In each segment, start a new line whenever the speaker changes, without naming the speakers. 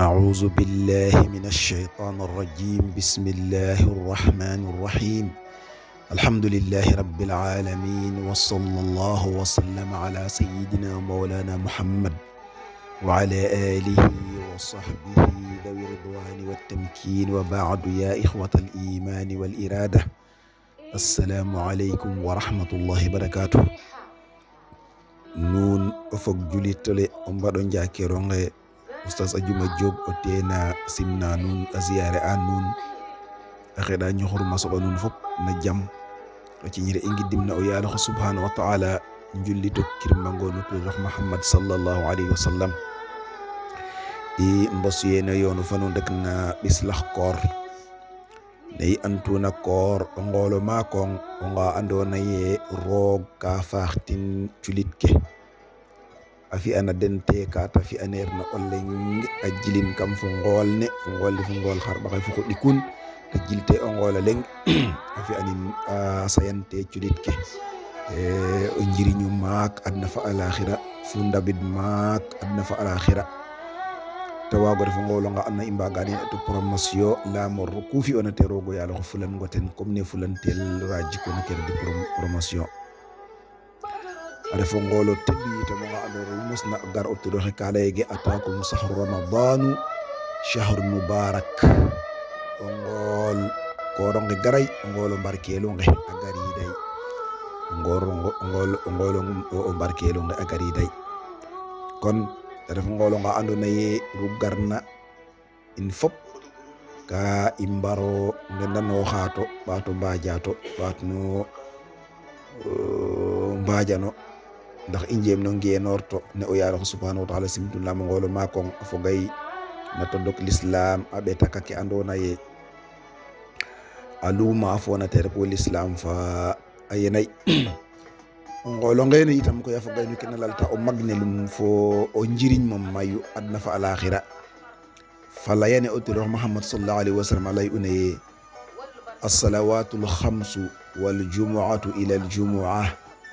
أعوذ بالله من الشيطان الرجيم. بسم الله الرحمن الرحيم. الحمد لله رب العالمين، وصلى الله وسلم على سيدنا مولانا محمد وعلى آله وصحبه ذوي الرضوان والتمكين، وبعد. يا إخوة الإيمان والإرادة، السلام عليكم ورحمة الله وبركاته. nun ofok julitole on mbaɗon jakironge oustas Ajuma Diop o tena simna nun a ziyare an nun a xeɗa ñoxor masoɓa nun fop na jam o ciñire i ngidimna o yaaloxo subhanahu wa taala njullito kirmangono to rox Muhammad sallallahu alayhi wa sallam. i mbosuyeno yoonu fa nun rek na ɓislax koor ne i antuna koor o ngoolo makong o nga andona ye roog ka faaxtin culit ke a fi'ana den te kata fi'aneer na o leng a jilin kam fo ngool ne fo ngool xarɓaxay fo xuɗikun te jilte o ngool a leng a fi'anin a sayante culit ke o njiriñu maak adna fa alaxira fu ndabid maak adna fa alaxira te waago ref o ngoolonga andona i mbaganin etu promotion lamor ku fi'ona te roogo yaal oxe fulan ngo ten comme ne fulantel ra jikona ke redi promotion. a ref o ngoolo teɓi tamonga andona i mosna gar o teɗoxe ka leyege atakum sahru ramadanu shahru mubarak. o ngool koronge garay o ngoolo mbarkelonge a gariday o ngoolo o mbarkelonge a gariday. kon te ref ngoolo nga andona ye ru garna in fop ka i mbaro ngendanoxa to ɓato mbajato ɓaatno mbajano ndax i njeem no ngenoor to ne o yaaloxe subhanahu wa taala simtunlamo ngoolo makong a fogay na todok l'islam a ɓetaka ke andona ye a luma fona te rek wo l'islam fa a yenay o ngoolo ngene itam koy a fogay no kena lalta o magnelum fo o njiriñ mo mayu adna fa alaxira fa layane o tirox Muhammad sallallahu alayhi wa sallam a lay una ye الصلوات الخمس والجمعة إلى الجمعة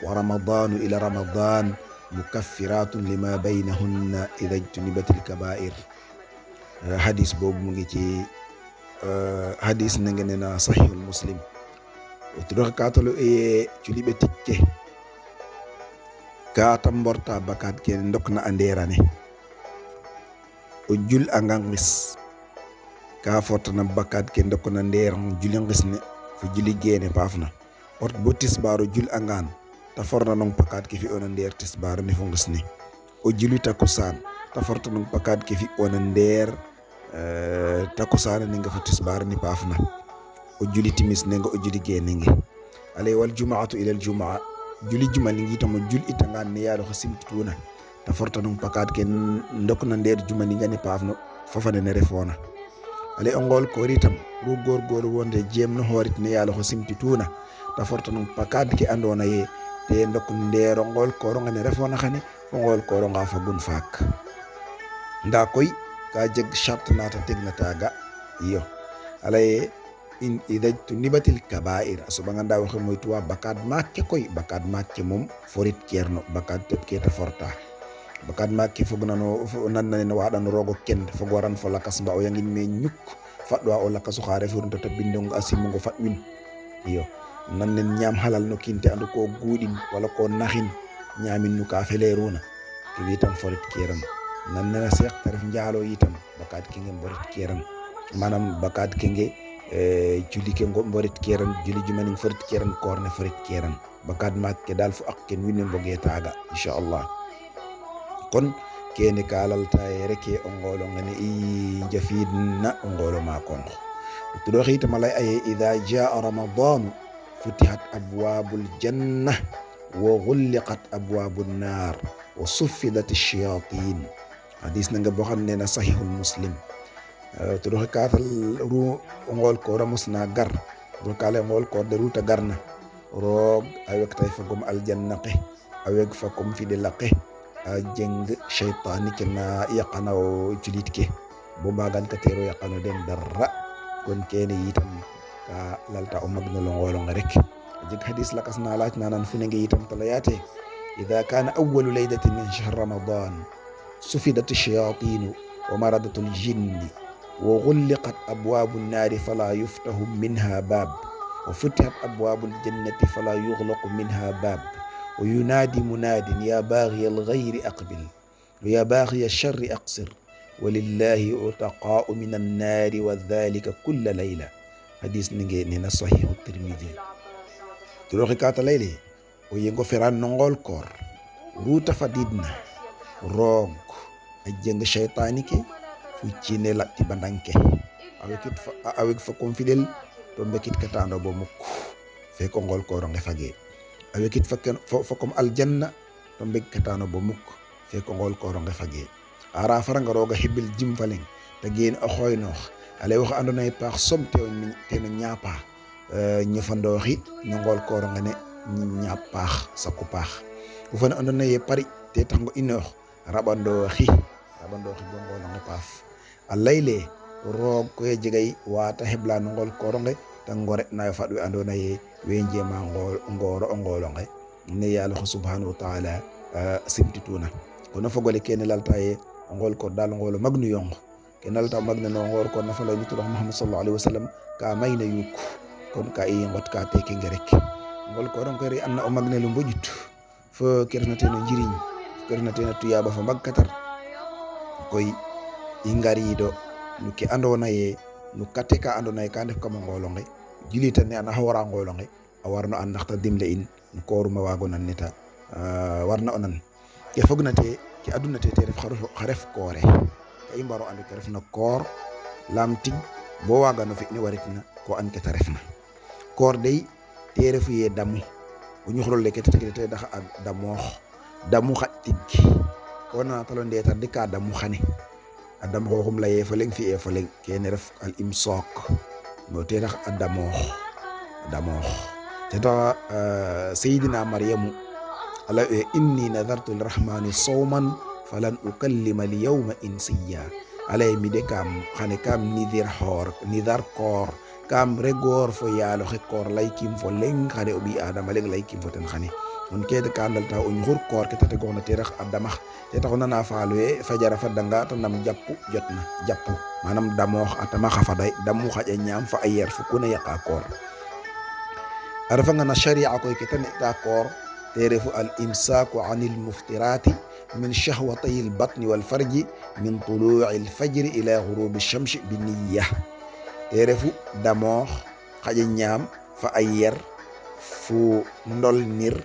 ورمضان إلى رمضان مكفرات لما بينهن إذا اجتنبت الكبائر. حديث بوب مجيتي حديث نجننا صحيح المسلم وتروح كاتلو تولي بتكه كاتم برتا بكات كين ndokna anderane o jul angangis ka fotana bakat ke ndokna nder juli ngisne fo juli gene pafna ort bo tisbaro jul angan ta forna non pakat ke fi ona nder tisbaro ne fo ngisne o juli takusan ta forta non pakat ke fi ona nder takusan ne nga fo tisbaro ni pafna o juli timis ne nga o juli gene nge alay wal jumu'atu ila al jumu'a juli juma ni ngita mo jul itangan ne yaalo simtuna ta forta non pakat ke ndokna nder juma ni ngani pafno fofane ne refona ale o ngool koori tam ru gorgolu wonde jeemno hoorit ne yaalo simtituna ta forta non pakad ke andona ye te ndok ndeero ngool koronga ne refona xane fo ngool koronga fagun faak nda koy ka jeg charte nata tegna taga iyo alaye in idajtu nibatil kaba'ir a soɓanga nda waxe moytuwa bakad maak ke koy bakad maak ke moom forit kerno bakad teɓ ke ta forta bakad maak ke fognano nannane no waɗano roogo ken fog waran fo lakas mba o yangin me ñuk faɗɗoa o lakasu xa refurnta ta bindongo a simungo faɗwin iyo nannen ñaam halal no kinte andu ko guuɗin wala ko naxin ñaamin nu ka feleruna ke witam forit keran nannen a seeq ta ref njaalo yitam bakad kenge mborit keran manam bakad kenge juli ke mborit keran juli jumanin forit keran korne forit keran bakad maak ke dal fo ak ken winne mboge taga inchallah. kon kene kalalta reke o ngoolo ngene i jafidna o ngoolo makongo tuɗo xiitama lay aye ida jaa ramadanu futihat abwabul janna wa ghulliqat abwabun nar wa suffidat ash-shayatin. hadis nanga bo xam ne na sahihul muslim tuɗo xe katal ru o ngool koora mosna gar do kale ngool koor de ruta garna roog a weg tay fagom aljanna ke a weg fa kom fidela ke a jeng shaytani ke na yaqana o julit ke bo mbagan ka tero yaqano den darra. kon kene yitam ka lalta o magno lo ngolo nga rek a jeg hadis lakas na laaj nanan funenge yitam talayate idha kana awwalu laylatin min shahr ramadan sufidat ash-shayatin ومردة الجن وغلقت أبواب النار فلا يفتح منها باب وفتحت أبواب الجنة فلا يغلق منها باب وينادي مناد يا باغي الغير أقبل ويا باغي الشر أقصر ولله عتقاء من النار وذلك كل ليلة. حديث نينا صحيح الترمذي. تروخي كاتا ليلي وينغو فران نغول كور روتا فديدنا روغ أجنغ شيطانيكي fuccine latti bandanke awek fa konfidel to mbekit katando bo mukk fe ko ngol ko ronge fage awekit fa kom aljanna to mbek katano bo mukk fe ko ngol ko ronge fage ara faranga roga hibil jim falen te gen o xoyno ale wax andona e pax somte te no ñapa ñefandoxi no ngol ko ronge ne ñapax sakku pax bu fa andona e pari te tango inox rabando xi bo ngol no paf alayle roog koye jegay wata hebla no ngol koronge tan gore na faɗo andona ye wenje ma ngoro ngolonge ne yalla subhanahu wa ta'ala simtituna kono fogole ken lalta ye ngol ko dal ngolo magnu yong ken lalta magna no ngor ko nafala nitu Muhammad sallallahu alaihi wasallam ka mayna yuk kon ka e ngot ka te ke ngerek ngol ko ron ko ri anna o magna lu mbojut fo kernate no jiriñ kernate na tuyaba fa magkatar koy ingarido nuke andona ye nu kateka andona ye kande kama ngolonge jilita ne ana hawara ngolonge awarno an naxta dimle in ko ruma wago nan neta warna onan ke fognate ki aduna te ref xaref koore kay mbaro ande ke refna koor lamtig bo waga no fi ni waritna ko an ke ta refna koor dey te refu ye damu o ñuxrol le ke te te dax damu xattig ko na talo ndeta dika damu xane adam xoxum laye fa leng fi e fa leng kene ref al imsak mo te tax damox te ta sayidina maryamu ala inni nadartu lirahmani sawman falan ukallima al yawma insiya alay mi de kam xane kam nidar koor kam regor fo yalo xe koor lay kim fo leng xane o bi adama leng lay kim fo ten xane on kede ka andal ta o ñur koor ke tate gona te rax adama te taxuna na faalwe fajara fa danga to nam jappu manam damox atama xafaday damu xaja ñam fa ayer fu kuna yaqa koor arafa nga na sharia koy ke tan ta koor te refu al imsaku anil muftirati min shahwatay al batni wal farji min tulu'i al fajr ila ghurub al shams bi niyyah te refu damox xaja ñam fa ayer fu ndol nir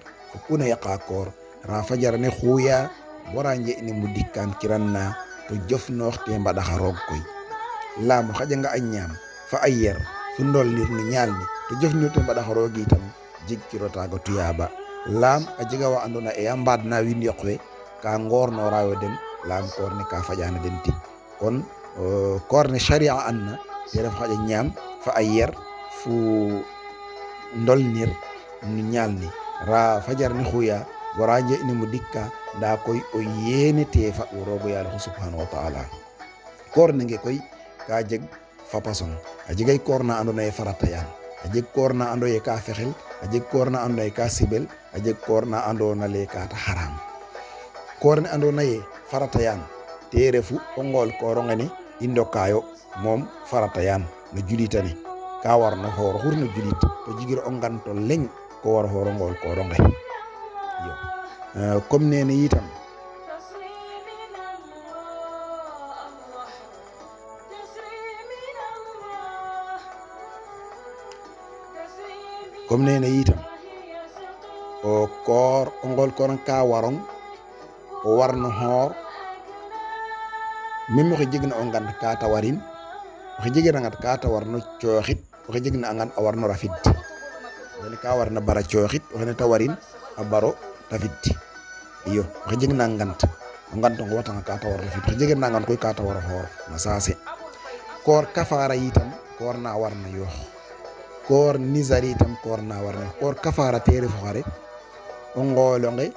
kuna yaqa koor ra fajar ne xuya waranje ni mu dikkan kiranna to jofnox te mbadaxa roog koy lamu xaja nga a ñaam fa a yer fu ndol nir no ñaal ni to jofnir te mbadaxa roog itam jig kirotago tuyaba lam a jega wa andona e a mbadna wiin yoqwe ka ngorno rawo den lam koor ne ka fajana den tig kon koor ne sharia anna te ref xaja ñaam fa a yer fu ndol nir no ñaal ni ra fajar ni xuya waraje ni mu dikka da koy o yene te fa rogo yalla subhanahu wa ta'ala koor nge koy ka jeg fa pason a jegay koor na andona e farata yan a jeg koor na ando e ka fexel a jeg koor na ando e ka sibel a jeg koor na andona le ka ta haram koor ne andona e farata yan te refu o ngol kooro ngani indo kayo mom farata yan no julitani ka warno hor hurno julit to jigir o nganto leng ko war horo ngol ko ronge yo comme nene yitam o koor o ngol koron ka warong o warno hor mimo ko jigna o ngand ka ta warin o jigina ngat ka ta warno cioxit o jigna ngan a warno rafid wala ka warna bara cioxit wala ta warin a baro tafit iyo o jigna ngant ngo wata ka ta war rafid o jigna ngan koy ka ta war hor na sase koor kafara yitam koor na warna yo koor nizari tam koor na warna koor kafara tere fo xare o ngolonge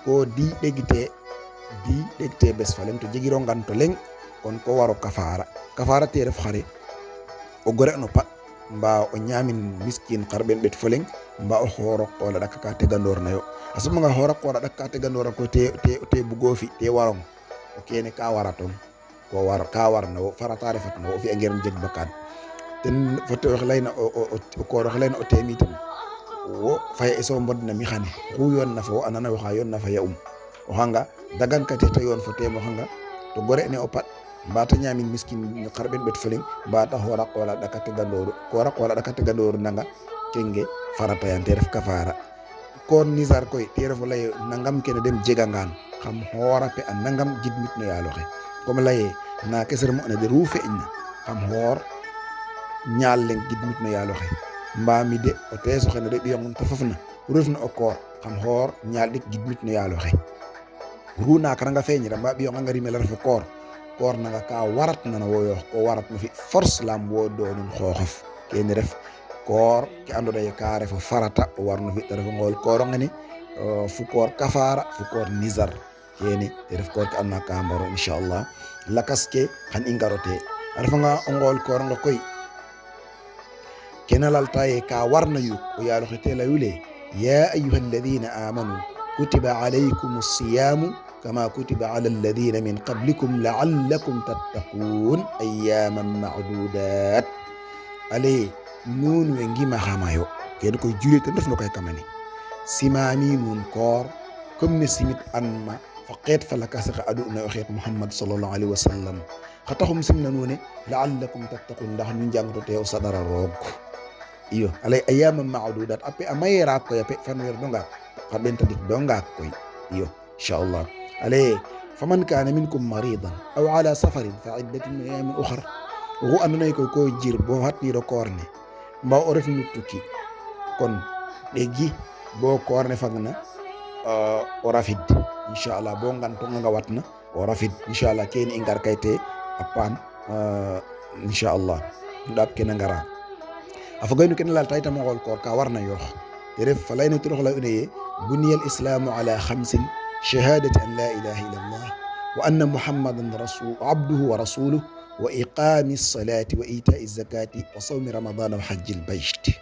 ko di degite bes falem to jigiro nganto leng kon ko waro kafara tere fo xare o gore no pa mba o nyamin miskin qarben bet foleng mba o horo ko la dakka tegandor na yo asuma nga horo ko la dakka tegandor ko te bugo fi te warong o kene ka waraton ko ka warna wo farata refatna wo o fi'a ngiran jeg bakad ten fo te oxe layna o koor oxe layna o teemitam wo faya eso mbodna mi xane xu yoon na fo wo anana waxa yoon na fa ya o xanga dagan kate to yoon fo teem o xanga to gore ne o pat mbata ñamin miskin xarɓen ɓet feleng mbata xora qola ɗaka tegandoru kora qola ɗaka tegandoru nanga kenge farata yan te ref kafara koor nisar koy te refo leye nangam kene dem jegangan xam xoora pe a nangam gidmit no yaaloxe comme leye na keser mo na de ruufe ina xam xoor ñaal leng gidmit no yaaloxe mbami de o teeso xene de ɓiyongun te fofna refna o koor xam xoor ñaal ɗik gidmit no yaaloxe ru nakaranga feñira mba ɓiyonganga rimela refo koor nanga ka warat nana woyox ko warat no fi force lam wo donun xoxof kene ref koor ke andoona yee ka refo farata o warno fi te refo ngool kooro ngene fu koor kafara fu koor nisar kene te ref koor ke andona ka mbaro inchallah lakas ke xan i ngarote a refanga o ngool koor nga koy kena lalta ye ka warna yuk o yaaloxe te leyule ya ayuha alladina amanu kutiba alaykum alsiyamu kama kutiba ala alladina min qablikum laallakum tattaqun ayaman macdudat ale nun we ngima xamayo ken koy julit def no koy kamani simami nun koor comme ne simit anma fa qet fa lakasaka adu na xet muhammad sallallahu alaihi wasallam khataxum simna nune la'allakum tattaqun ndax ñu jangto teew sadara rog iyo alay ayaman ma'dudat ape amayra ko yape fanwer donga xaben tadik donga koy iyo inshallah alay faman kana minkum maridan aw ala safarin fa iddatun min ayamin ukhra ru andonay ko jir bo hatni do korne mbaw o ref nu tukki kon ɗeggi bo koorne fagna o rafid inchallah bo ngantonga nga watna o rafid inchallah kene i ngar kayte a paan inchallah ɗaɓ kene ngara a fogayno kene lalta itam o xool koor ka warna yoox te ref fa layno torox lay una ye buniya al islamu ala khamsin shahadati an la ilaha illa allah wa anna muhammadan abduhu wa rasuluh wa iqami salati wa itai zakati wa sawmi ramadana wa hajjil bayt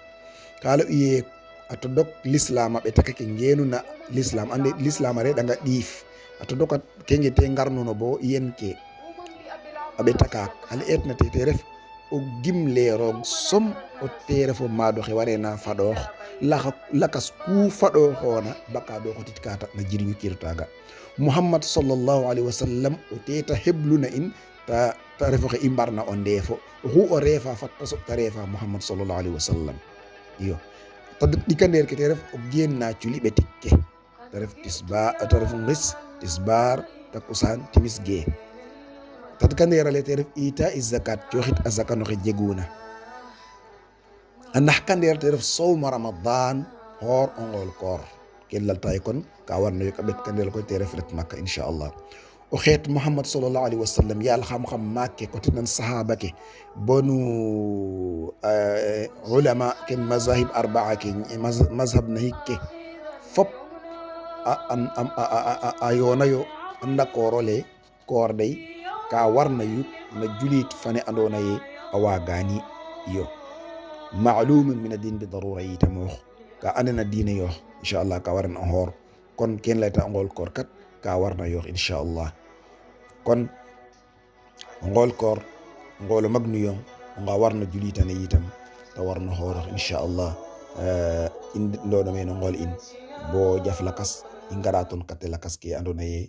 kala iye ato dok l'islam ɓe takake ngenuna l'islam ande l'islam a reɗanga ɗiif ato doka kenge te ngarnuno bo yenke aɓe takak ala etna te ref o gimlerog som o te refo maɗoxe warena faɗox lakas ku faɗoxona baka ɗo xotit kata na jiriñu kirtaga muhammad sallallahu alaihi wasallam o teta hebluna in ta refoxe i mbarna o ndeefo oxu o reefa fatta soɓta reefa muhammad sallallahu alaihi wasallam iyo ta ɗikandeer ke te ref o geen na culi ɓetik ke te ref ta ref ngis tisbar takusan timis gee ta kandeerale te ref ita i zakat cooxit a zaka noxe jeguna a nax kandeer te ref sowma ramadan xoor o ngool koor ken laltaye kon ka warna yok a ɓet kandeer koy te ref ret makka inchallah o xeet muhammad sallallahu alaihi wasallam yaal xam-xam makke kote nan sahaba ke bonu ulama ken mazahib arbaa ke mazhab nahik ke fop a yonayo anda koorole koor day ka warna yuk na julit fane andona ye a wagani iyo maalumun min adin bi darura yitamoox ka andena diine yoox inchallah ka waran o xoor kon ken layta o ngool koor kat ka warna yoox inchallah kon ngool koor ngoolo magnuyo nga warna julitane yitam ta warna xoorox inchallah in ndono meno ngool in bo jaf lakas i ngara ton kate lakas ke andona ye